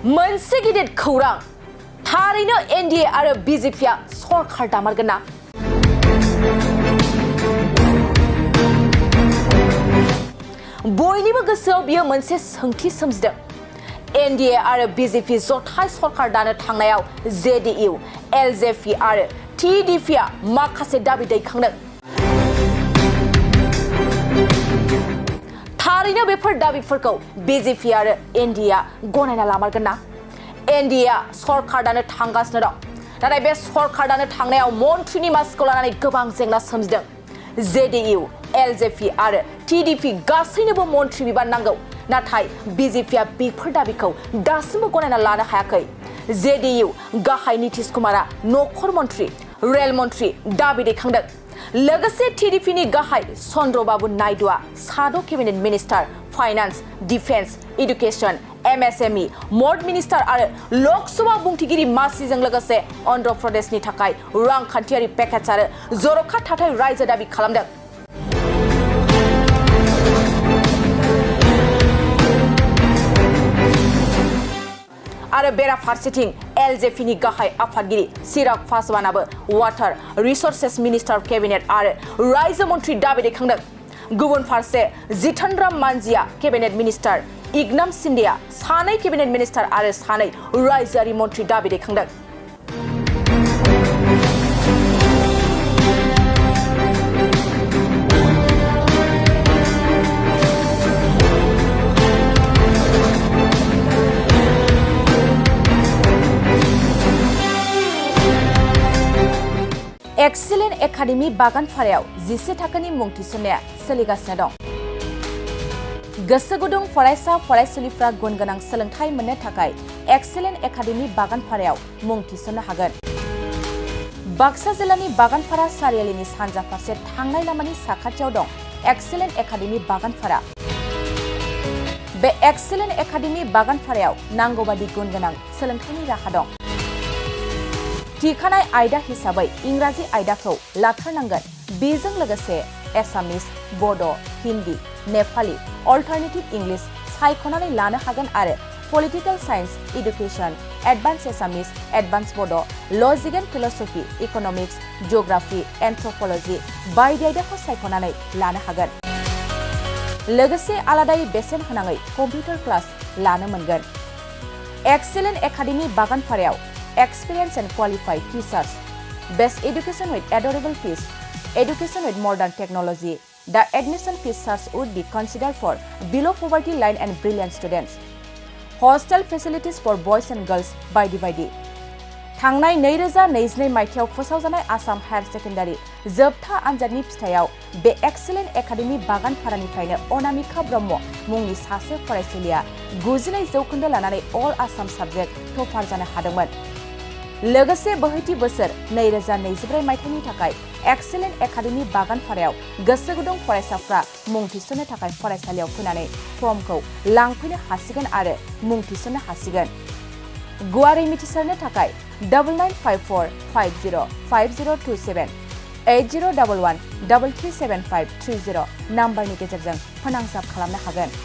मोनसे गिदिर खौरां थारैनो एनडिए आरो बिजेपिआ सरकार दामारगोन ना बयनिबो गोसोआव बियो मोनसे सोंथि सोमजिदों एनडिए आरो बिजेपि जथाय सरकार दानो थांनायाव जेडीयू एलजेपि आरो टीडीपीआ माखासे दाबि दैखांदों थारैनो बेफोर दाबिफोरखौ बिजेपि आरो एनडिएआ गनायना लामारगोन ना एनडिएआ सरकार दानो थांगासिनो दं नाथाय बे सरकार दानो थांनायाव मन्थ्रिनि मासिखौ लानानै गोबां जेंना सोमजिदों जेडीयू एलजेपि आरो टीडीपी गासैनोबो मन्थ्रि बिबान नांगौ नाथाय बिजेपिआ बेफोर दाबिखौ दासिमबो गनायना लानो हायाखै जेडीयू गाहाय नीतीश कुमारा नखर मन्थ्रि रेल मन्थ्रि दाबि दैखांदों लोगोसे टीडीपीनि गाहाय चन्द्रबाबु नायडुआ साद' cabinet minister finance defence education MSME मर्ड मिनिस्टार आरो लोकसभा बुंथिगिरि मासिजों लोगोसे अन्ध्र प्रदेशनि थाखाय रांखान्थियारि पेकेज आरो जर'खा थाथाय रायजो दाबि खालामदों आरो बेराफारसेथिं एलजेपिनि गाहाय आफादगिरि चिराग पासवानाबो वाटार रिसोर्सेस मिनिस्टार केबिनेट आरो रायजो मन्थ्रि दाबि दैखांदों गुबुन फारसे जितन राम मांझीआ केबिनेट मिनिस्टार इग्नाम सिन्डेआ सानै केबिनेट मिनिस्टार आरो सानै रायजोआरि मन्थ्रि दाबि दैखांदों एक्सेलेन्ट एकाडेमी बागानपारायाव 11 थाखोनि मुं थिसननाया सोलिगासिनो दं गोसो गुदुं फरायसा फरायसुलिफ्रा गुन गोनां सोलोंथाइ मोननो थाखाय एक्सेलेन्ट एकाडेमी बागानपारायाव मुं थिसननो हागोन बाक्सा जिल्लानि बागानपारा सारियालिनि सानजा फारसे थांनाय लामानि साखाथियाव दं एक्सेलेन्ट एकाडेमी बागानपारा बे एक्सेलेन्ट एकाडेमी बागानपारायाव नांगौबादि गुन गोनां सोलोंथाइनि राहा दं थिखानाय आयदा हिसाबै इंराजि आयदाखौ लाथारनांगोन बेजों लोगोसे एसामिस बड' हिन्दी नेपाली अल्टारनेटिभ इंलिश सायख'नानै लानो हागोन आरो पलिटिकल साइन्स एडुकेशन एडभान्स एसामिस एडभान्स बड' लजिक एन्ड फिलसफी इकनमिक्स जिअग्राफी एन्थ्रपलजी बायदि आयदाखौ सायख'नानै लानो हागोन लोगोसे आलादायै बेसेन होनाङै कम्पिउटार क्लास लानो मोनगोन एक्सेलेन्ट एकाडेमी बागानपारायाव Experience and qualified teachers, best education with adorable fees, education with modern technology. The admission fees would be considered for below poverty line and brilliant students. Hostel facilities for boys and girls by divided. थांनाय 2022 मायथाइयाव फोसावजानाय Assam higher secondary जोबथा आनजादनि फिथायाव बे excellent academy बागानपारानिफ्रायनो Anamika Brahma मुंनि सासे फरायसुलिया 92% लानानै अल Assam subject topper जानो हादोंमोन लोगोसे बोहैथि बोसोर 2024 मायथाइनि थाखाय एक्सेलेन्ट एकाडेमी बागानपारायाव गोसो गुदुं फरायसाफ्रा मुं थिसननो थाखाय फरायसालियाव फैनानै फर्मखौ लांफैनो हासिगोन आरो मुं थिसननो हासिगोन गुवारै मिथिसारनो थाखाय 9954505027 8011337530 नाम्बारनि गेजेरजों फोनांजाब खालामनो हागोन